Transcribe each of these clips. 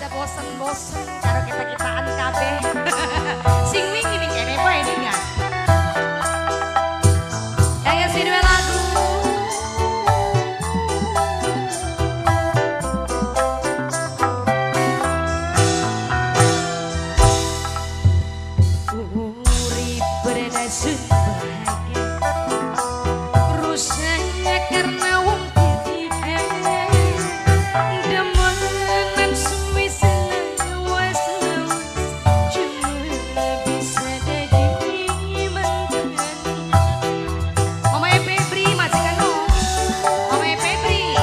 Aja bosen-bosen karo kita-kitaan kabeh. Sing wingi ning kene poe ningan. Ayo sing duwe lagu. Urip bernasib bahagia, rusaknya karena wong ketiga. Demenan suwi selawas lawas, cuma bisa dadi mantan. Mama Febri majikan no, Mama Febri,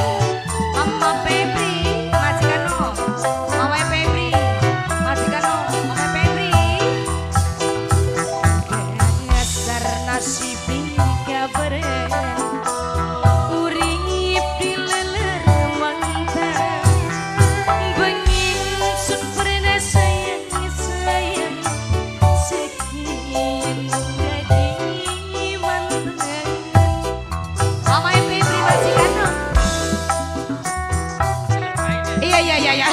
Mama Febri majikan no, Mama Febri majikan no, Mama Febri. Dasar nasib kabaren, urip dileler mantan. Bengin sun pernah sayang sayang, sekian dadi mantan. Mama Febri majikan no. Iya iya iya iya.